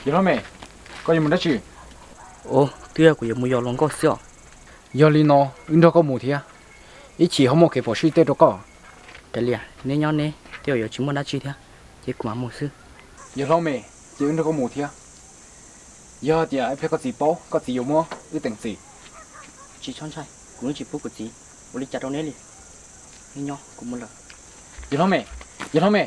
Yawg hlob me, koj yuav mus dab tsi? Ua, twb yog kuv yuav mus yos hluas nkauj xwb os. Yog li no wb nrog koj mus thiab, ib chim ho muaj kev phom sij tej rau koj. Kav liam, neb nyob neb, tej zaum yuav tsis muaj dab tsi thiab, ces kuv mam mus xwb. Yawg hlob me, ces wb nrog koj mus thiab. Yog tias ib pliag koj txiv paub, koj txiv yuav muab wb teem txim. Tsis txhob ntshai, kuv yeej tsis pub kuv txiv ua li cas rau neb li. Neb nyob, kuv mus lawm. Yawg hlob me, yawg hlob me.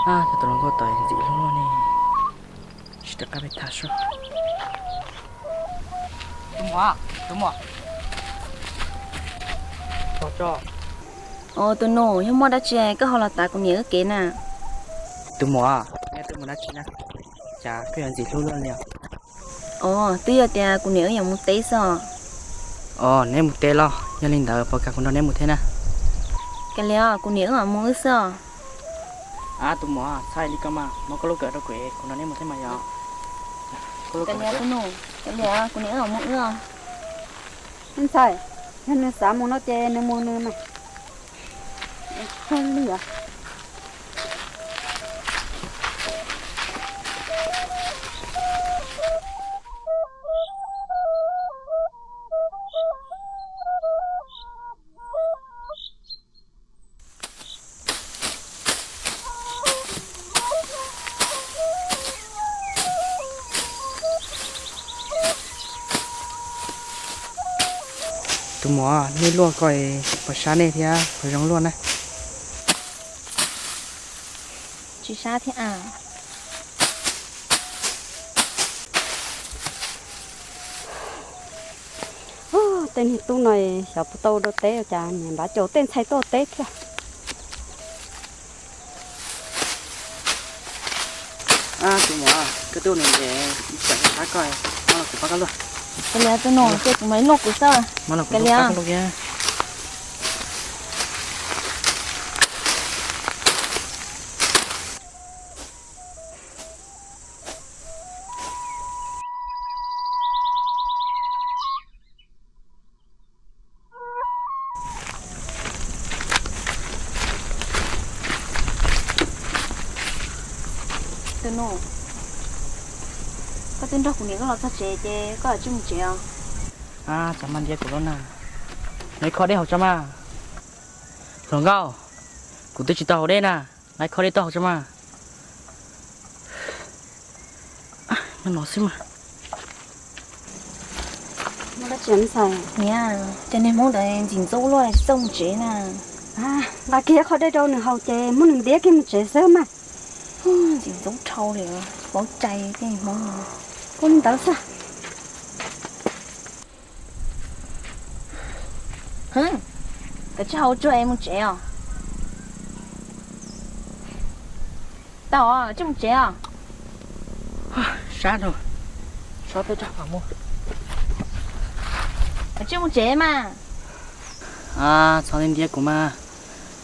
Cov tus hluas nkauj tod ntxim hlub luaj ne, tsis rov qab pem tham sub. Tus muam, tus muam. Os, tus nus, yog muaj dab tsi koj ho los tav kuv niam wb kev na? Tus muam, neb twb mus dab tsi na? Cas koj yuav ntxim hlub luaj li os? Os, twb yog tias kuv niam wb yuav mus teb xwb os. Os, neb mus teb los? Yog li ntawd puas kam kuv nrog neb mus thiab na? Kav liam, kuv niam wb mam mus wb xwb os. Ab, tus muam, txhob li ko mas, muab koj lub kawm rau kuv, kuv nrog neb mus thiab mas yog. Kav liam, tus nus, kav liam, kuv niam wb mam mus wb os. Ntxhais, yog nws xav mus no ces nws mus nws mas. Tus muam, nej luaj ko puas sab nej thiab puas zoo luaj na? Tsis sab thiab a. Tej niag tub no xyov puas tau dua teb, cas niam npab caum tej ntxhais tuaj teb thiab. Tus muam, koj twb ua nws ntes ib tsam sab koj, muab los kuv pab koj luaj. Kav liam tus nus, ces kuv mam li luaj kuv xwb. Kav liam. Tus nus, koj twb nrog kuv niam wb los txog tsev ces koj yuav tsum mus tsev os. Ab, txhob mas ntiab kuv lub na. Nqa ib khob dej haus tso mas. Hluas nkauj, kuv twb tsis tau haus dej na. Nqa ib khob dej tuaj haus tso mas. Nyob no xwb mas. Muaj dab tsi ntxhais? Niam, ces niag hmoob ntawd ntxim ntxub luaj tsis txawj mus tsev na. Nqa kiag ib khob dej rau nws haus ces muab nws ntiab kiag mus tsev xwb mas. Ntxim ntxub dhau li, tsis paub cai tej hmoob no. Ua li ntawd xwb. Koj tsis haus tsuag es mus tsev os? Tau, koj mus tsev os. Sab rau, sab peb rab phom mus. Koj mus tsev mas. Txhob ntiab kuv mas.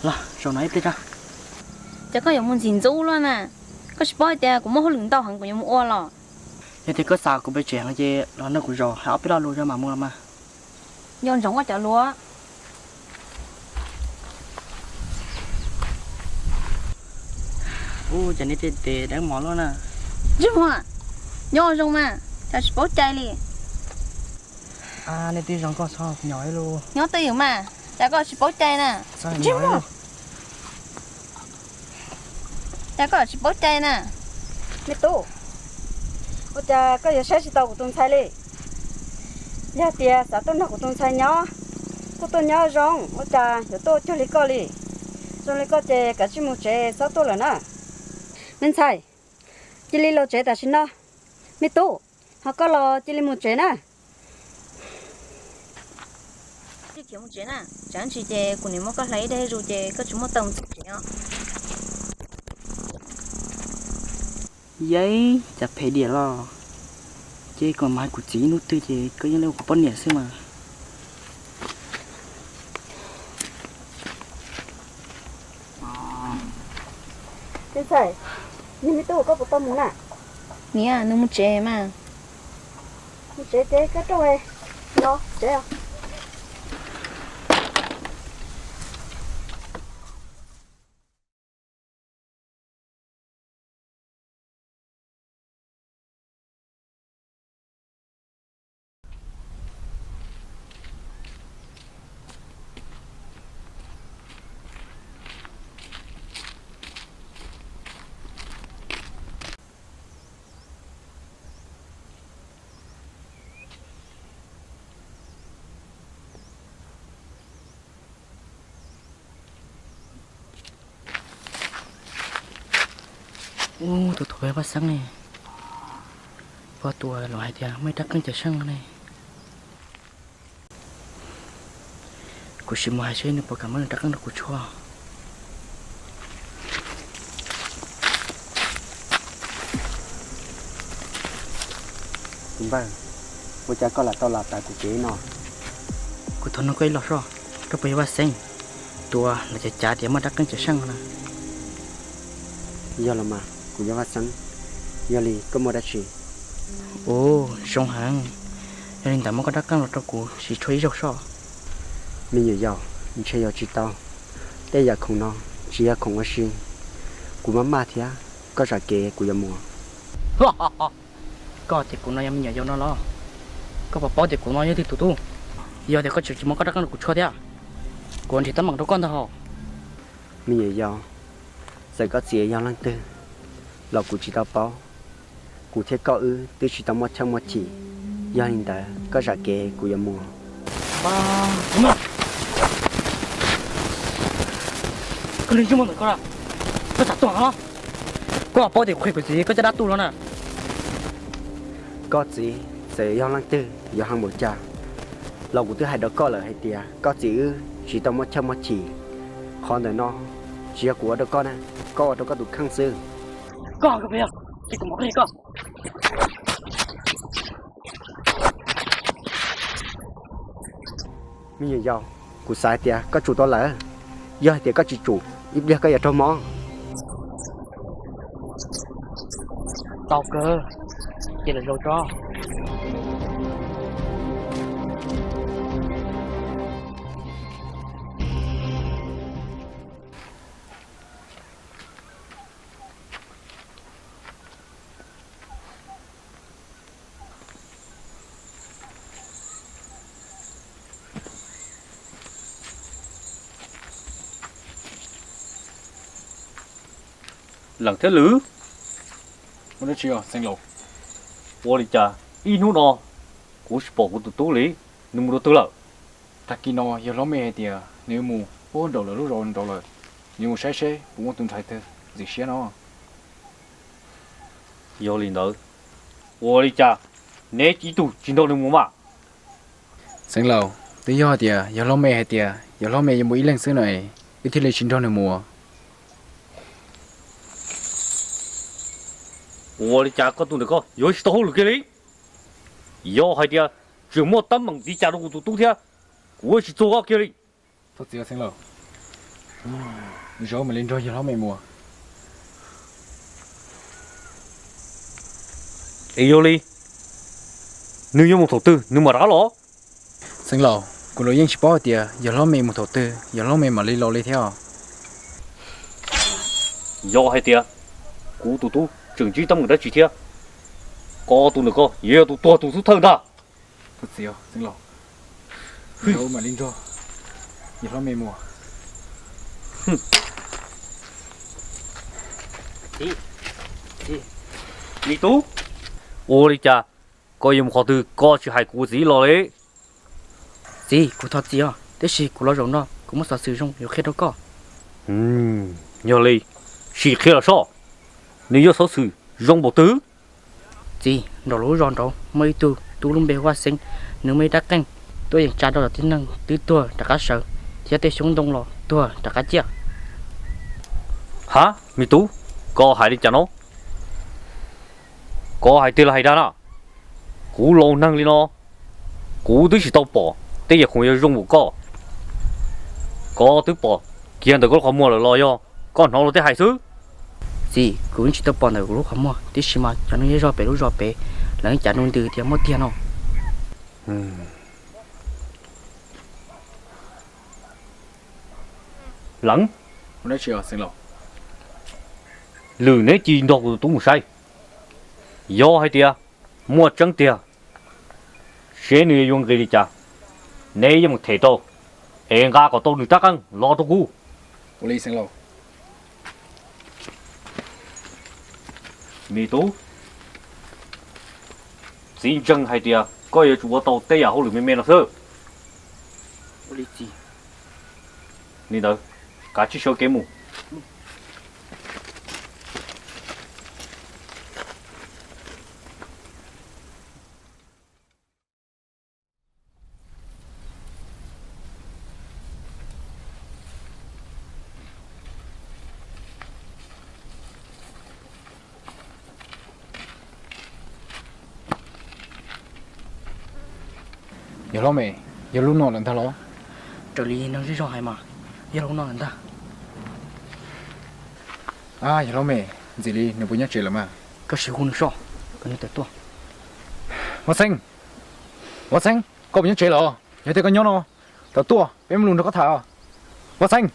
Los zaum no ib pliag tso. Ces koj yuav mus ntxim ntxub luaj na. Koj tsis paub hais tias kuv muaj hauj lwm ntau heev kuv yuav mus ua los? Yog tias koj xav kuv pes tsawg heev ces los nrog kuv zaum hais ob peb lo lus tso mam mus los mas. Nco ntsoov koj cov lus. Ub, cas nej tej tes dawb mos luaj na. Ntsej muag, nyob zoo mas, cas tsis paub cai li. Nej twb zoo koj txhob nyo ib lus. Nyob twj ywm mas, cas koj tsis paub cai na. Ntsej muag, cas koj tsis paub cai na. Me tub, ua cas koj yuav saib tsis taus kuv tus ntxhais li? Yog tias xav tuaj nrog kuv tus ntxhais nyob, tuaj tuaj nyob zoo, ua cas yuav tuaj cuag li koj li? Zoo li koj ces kav tsij mus tsev txhob tuaj lawm na. Me ntxhais, cia li los tsev tam sim no. Me tub, ho koj los cia li mus tsev na. Tsis khiav mus tsev na, tsam ib ntsis ces kuv niam muab koj hlais ib daig zus ces koj tsis muaj taw mus txog tsev os. Yog cas phem diam los, ces koj mus hais kuv txiv ib hnub twg ces koj yeej ua kuv poj niam xwb mas. Me ntxhais, niag me tub koj puas tau mus na? Niam, nws mus tsev mas. Mus tsev ces koj rooj los tsev os. Ub, tus thov Vaj Xeeb ne, pog tus los hais tias muaj ib rab qeej cawm seej ne. Kuv sim mus hais seb nws puas kam muab nws rab qeej rau kuv tshuaj. Tus npawg, ua cas koj lam tau los tawm kuv kev no? Kuv thov nug koj ib los soj, koj puas yog Vaj Xeeb, tus uas lawv cav cav tias muaj rab qeej cawm seej na? Yog los mas, kuv yog Vaj Xeeb. Yog li koj muaj dab tsi? Ub, zoo heev. Yog li ntawd muab koj rab qeej los rau kuv siv tshuaj ib zaug soj. Me nyuam yaus, ntshe yog tsis tau. Tej yam khoom no tsis yog khoom ua si. Kuv maj maj thiab, koj zam kev kuv yuav mus. Koj tias kuv no yog me nyuam yaus no los? Koj puas paub tias kuv no yog leej twg tus tub? Yog tias koj tseem tsis muab koj rab qeej rau kuv tshuaj thiab, kuv ua nrhiav teeb meem rau koj ntag hos. Me nyuam yaus, txawm koj txiv yog leej twg los kuv tsis tau paub. Kuv thiab koj wb twb tsis tau muaj chaw muaj chim, yog li ntawd koj zam kev kuv yuav mus. Koj li ntsej muag ntawm koj, koj tsam tuag los? Koj paub tias kuv qhia kuv txiv koj caj dab tuaj los na. Koj txiv txawm yog leej twg yuav heev npaum cas los kuv twb hais rau koj lawm hais tias koj txiv wb tsis tau muaj chaw muaj chim. Qhov ntawm no tsis yog kuv ua rau koj na, koj ua rau koj tus kheej xwb. Koj, koj, koj. Me nyuam yaus, kuv xav hais tias koj tsum tau lawm. Yog hais tias koj tsis tsum, ib pliag koj yuav raug mob. Tau kawg, cia lawv zaum tso. Leej thiab lwm, ua li cas ib hnub no kuv tsis pom kuv tus tub li, nws mus rau twg lawm? Tag kis no yog hlob Mej hais tias nws mus puag nraum lawv lub zos nraud lawm, nws mus saib seb puas muaj tus ntxhais twg ntxim siab no. Yog li ntawd, ua li cas neb ib tug tsis nrog nws mus mas? Xeev Laus, twb yog hais tias yog hlob Mej hais tias yog hlob Mej yuav mus ib leeg xwb no es wb thiaj li tsis nrog nws mus. Ua li cas koj tus ntawm koj yuav tsis tau hauj lwm kiag li? Yog hais tias tseem muaj teeb meem tiv cas rau kuv tus tub thiab, kuv yuav tsis txuag koj kiag li. Thov txim Xeev Laus, zaum no mam li nrog yawg hlob Mej mus. Es yog li, nws yuav mus thaum twg nws mam rov los? Xeev Laus, kuv los yeej tsis paub hais tias yawg hlob Mej mus thaum twg yawg hlob Mej mam li los li thiab os. Yog hais tias kuv tus tub tseem ntsib teeb meem dab tsi thiab, koj tus ntawm koj yuav yog tus tuag tus xub thawj ntag. Thov txim Xeev Laus, zaum no mam li nrog yawg hlob Mej mus. Me tub, ua li cas koj yuav mus qhov twg koj tsis hais kuv txiv los li? Txiv, kuv thov txim os, tiam sis kuv los zaum no kuv muaj xov xwm zoo yuav qhia rau koj. Yog li, sim qhia los soj, nws yog xov xwm zoo npaum twg? Txiv, nram lub zos nraud muaj ib tug tub lub npe Vaj Xeeb, nws muaj ib rab qeej tuaj yeem tsa rau cov tib neeg twb tuag rov qab sawv, thiab tej xyoob ntoo los tuag rov qab ciaj. Ha, me tub, koj hais li cas no? Koj hais tiag los hais dag na? Kuv laus neeg li no, kuv twb tsis tau pom tej yam khoom yuav zoo npaum koj. Koj twb pom kiag ntawm koj lub qhov muag lawm los yog koj hnov luag tej hais xwb? Txiv, kuv yeej tsis tau pom ntawm kuv lub qhov muag, tiam sis mas cov neeg zej zog pem lub zos pem lawv yeej cav nroo ntws tias muaj tiag no. Leev, lwm neb cia li nrog kuv tus tub mus saib. Yog hais tias muaj tseeb tiag, seb nws yuav nqis li cas, neb yeej mus them rau, es nqa kom tau nws rab qeej los rau kuv. Me tub, txiv ntseeg hais tias koj yuav tsum ua tau tej yam hauj lwm me me no xwb. Li ntawd, kav tsij sawv kev mus. Yawg hlob me, yog lub no lawm ntag los? Raws li neeg zej zog hais mas yog lub no lawm ntag. Yawg hlob me, ntxim li nws puas nyob tsev lawm mas? Koj sim hu nws soj, kom nws tawm tuaj. Vaj Xeeb, Vaj Xeeb, koj puas nyob tsev los? Yog tias koj nyob no, tawm tuaj, peb muaj lus nrog koj tham. Vaj Xeeb.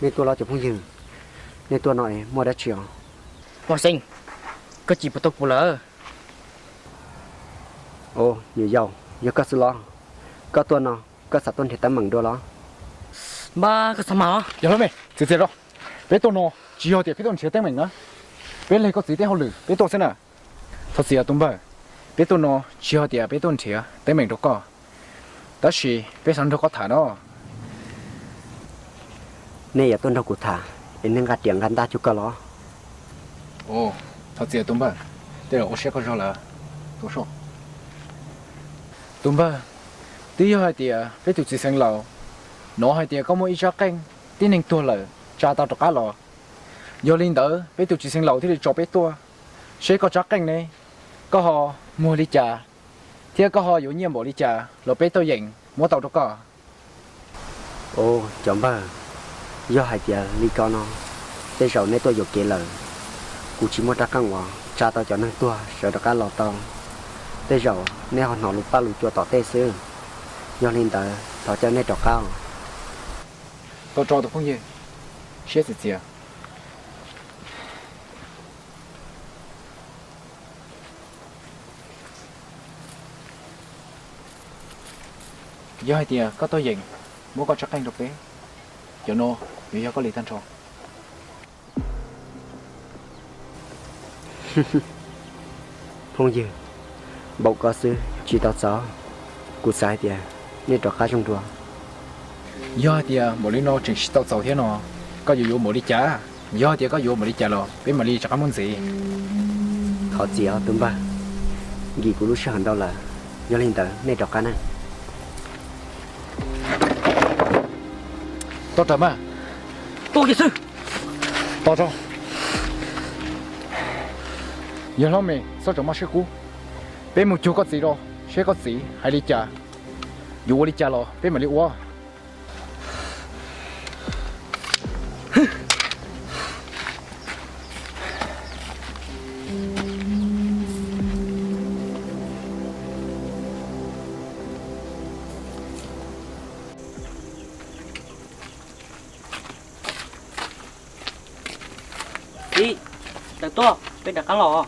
Nej tuaj los cov phooj ywg, nej tuaj no es muaj dab tsi os? Vaj Xeeb, koj cim puas tau kuv lawm? Os, nyuam yaus, yog koj xwb los? Koj tuaj no, koj xav tuaj nrhiav teeb meem dua los? Npab, koj xav mas os. Yog hlob me, txiav txiav rau. Peb tuaj no tsis yog tias peb tuaj nrhiav teeb meem na. Peb leg koj txiv tej hauj lwm peb tuaj xwb na. Thov txim tus npawg, peb tuaj no tsis yog tias peb tuaj nrhiav teeb meem rau koj, tab sis peb xav nrog koj tham no. Nej yuav tuaj nrog kuv tham es nej nqa riam nqa ntaj cuag koj los? Thov txim tus npawg, tej zaum ua siab koj zog lawm. Tus npawg, twb yog hais tias peb tus txiv xeev laus hnov hais tias koj muaj ib rab qeej tib neeg tuag lawm tsa tau rov qab los. Yog li ntawd peb tus txiv xeev laus thiaj li tso peb tuaj seb koj rab qeej ne, koj ho muag li cas, thiab koj ho yuav nyiaj npaum li cas los peb tuaj yeem muab tau rau koj. Os, cov npawg, yog hais tias li ko no, tej zaum nej tuaj yuam kev lawm. Kuv tsis muaj rab qeej uas tsa tau cov neeg tuag sawv rov qab los tau. Tej zaum nej ho hnov lus paj lus cua tom tej xwb. Yog li ntawd thov caw nej rov qab. Tau tso tus phooj ywg, siab txias txias. Yog hais tias koj tuaj yeem muab koj rab qeej rau peb, cov no yuav yog koj li tag nrho. Phooj ywg, npaum ko xwb tsis tau txaus, kuv xav hais tias nej rov qab zoo dua. Yog hais tias npaum li no tseem tsis tau txaus thiab no, koj yuav yuav npaum li cas? Yog hais tias koj yuav npaum li cas los peb mam li rov qab muab ntxiv. Thov txim os tus npawg, nkim kuv lub sij hawm ntau lawm, yog li ntawd nej rov qab na. Tau raws mas. Tau xwb. Tau tso. Yawg hlob me, txhob tsom maj siab kub. Peb mus cuag koj txiv rau, seb koj txiv hais li cas, yuav ua li cas los peb mam li ua. Txiv, tawm tuaj, peb rov qab los.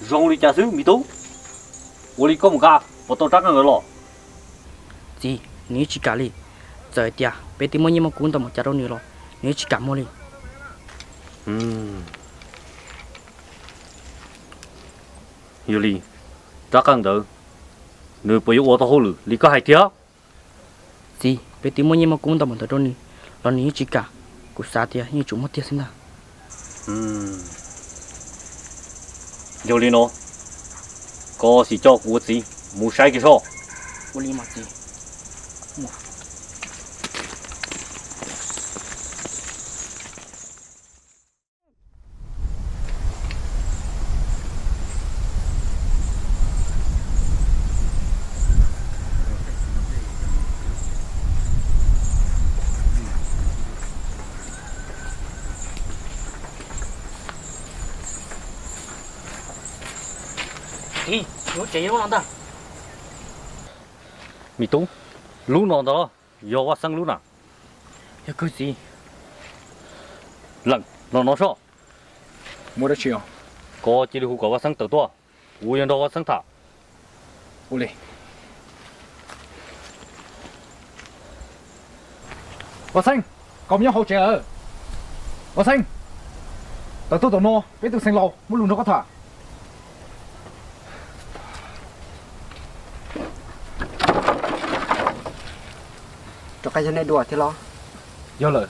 Zoo li cas xwb me tub? Ua li koj mus nqa puas tau rab qeej ntawd los? Txiv, nws yeej tsis kam li. Txawm hais tias peb twb muaj nyiaj muaj kub ntau npaum cas rau nws los nws yeej tsis kam muag li. Yog li, rab qeej ntawd nws puas yuav ua tau hauj lwm li koj hais tiag? Txiv, peb twb muaj nyiaj muaj kub ntau npaum ntawd rau nws los nws yeej tsis kam. Kuv xav tias yeej yuav tsum muaj tiag xwb ntag. Yog li no, koj sim coj kuv ua txiv mus saib kiag soj. Ua li mas txiv. Txiv, lub tsev yog lub no ntag. Me tub, lub no ntag los? Yog Vaj Xeeb lub na. Yog kawg txiv. Leej, los no soj. Muaj dab tsi os? Koj cia li hu kom Vaj Xeeb tawm tuaj, kuv yuav nrog Vaj Xeeb tham. Ua li. Vaj Xeeb, koj mus nyob hauv tsev lawm. Vaj Xeeb, tawm tuaj tom no, peb tus xeev laus muaj lus nrog koj tham. Rov qab yog nej dua thiab los? Yog lawm,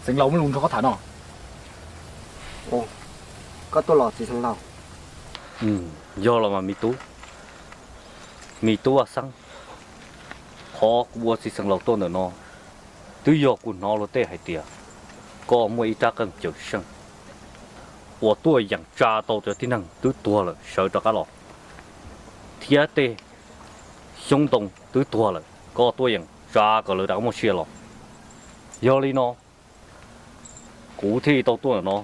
xeev laus muaj lus nrog koj tham no. Koj tuaj los txiv xeev laus? Yog los mas me tub, me tub Vaj Xeeb, qhov kuv ua txiv xeev laus tuaj ntawm no twb yog kuv hnov luag tej hais tias koj muaj ib rab qeej cawm seej uas tuaj yeem tsa tau cov tib neeg twb tuag lawm sawv rov qab los, thiab tej xyoob ntoo twb tuag lawm koj tuaj yeem tsa kom lawv rov qab muaj sia los. Yog li no, kuv thiaj li tau tuaj ntawm no,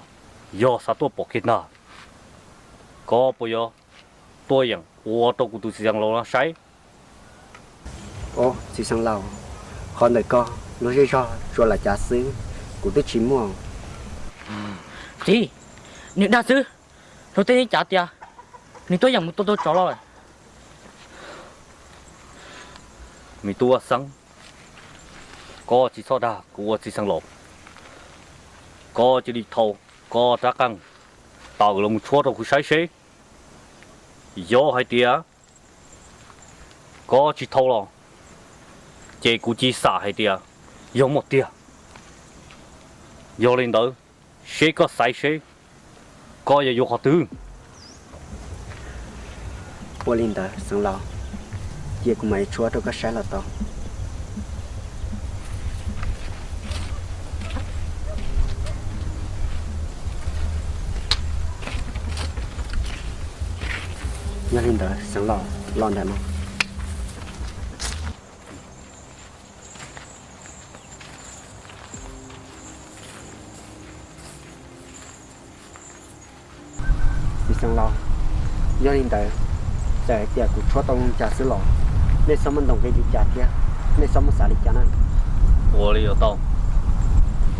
yog xav tuaj pom kiag ntag. Koj puas yuav tuaj yeem ua rau kuv tus txiv xeev laus no saib? Txiv xeev laus, qhov ntawm koj luag zej zog tsuas lam cav xwb, kuv twb tsis muaj. Txiv, nws dag xwb, luag tej yeej cav tias nws tuaj yeem mus tua tau tsov los lawm. Me tub Vaj Xeeb, koj tsis txhob dag kuv ua txiv xeev laus. Koj cia li thau koj rab qeej tawm los mus tshuab rau kuv saib seb. Yog hais tias koj tsis thau los, ces kuv cia xam hais tias yog muaj tiag. Yog li ntawd, seb koj xaiv seb koj yuav yuav qhov twg. Ua li ntawd xeev laus, cia kuv mam li tshuab rau koj saib los tau. Yog li ntawd xeev laus, los ntawm no. Txiv xeev laus, yog li ntawd, txawm hais tias kuv tshuab tau zoo cas xwb los nej txhob muaj ntoo nqi li cas thiab, nej txhob muaj xav li cas na. Ua li los tau,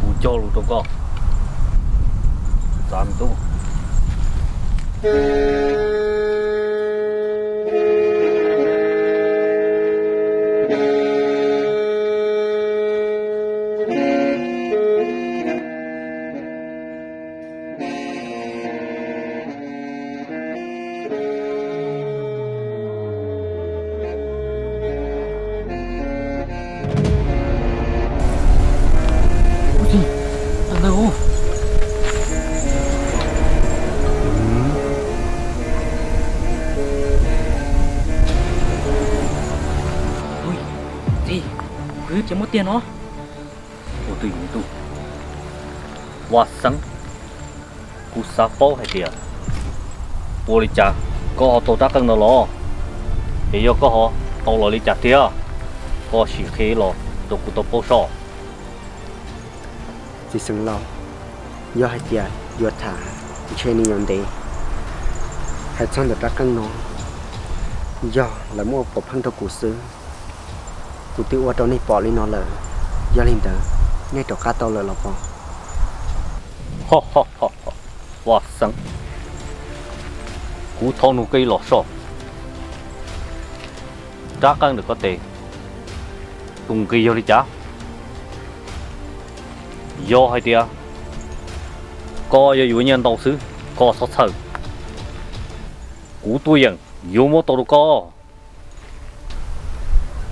kuv cog lus rau koj. Txav me tub. Ua txiv, txav ntawd. Txiv, kuv twb tsis muaj tiag no. Ua twj ywm tub, Vaj Xeeb, kuv xav paub hais tias ua li cas koj ho tau rab qeej no los, es yog koj ho tau los li cas tiag, koj sim qhia los rau kuv tau paub soj. Txiv xeev laus, yog hais tias yuav tham ntshe nws yuav ntev. Hais txog ntawm rab qeej no, yog lawv muab ua pov pheej rau kuv xwb. Kuv twb ua rau nej pom li no lawm, yog li ntawd nej rov qab tau lawm los pom. Vaj Xeeb, kuv thov nug koj ib los soj, rab qeej ntawm koj tes tus nqi yog li cas? Yog hais tias koj yuav yuav nyiaj ntau xwb, koj txhob txhawj. Kuv tuaj yeem yuav muab tau rau koj.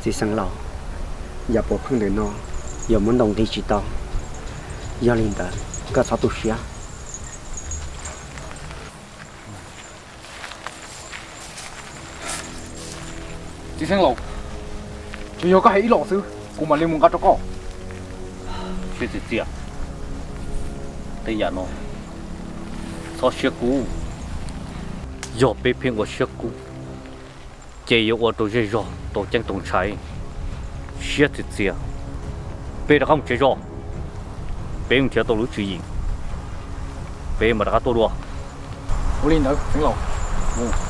Txiv xeev laus, yam puav pheej ntawm no yog muab ntaus nqi tsis tau, yog li ntawd koj txhob tu siab. Txiv xeev laus, tsuas yog koj hais ib los xwb kuv mam li mus nqa rau koj. Siab txiv txiaj, tej yam no txhob siab kub. Yog peb pheej ua siab kub ces yuav ua rau zej zog tau ceeb tau ntshai. Siab txiv txiaj, peb rov qab mus tsev zog, peb mus nrhiav tau lub tswv yim, peb mam rov qab tuaj dua. Ua li ntawd xeev laus.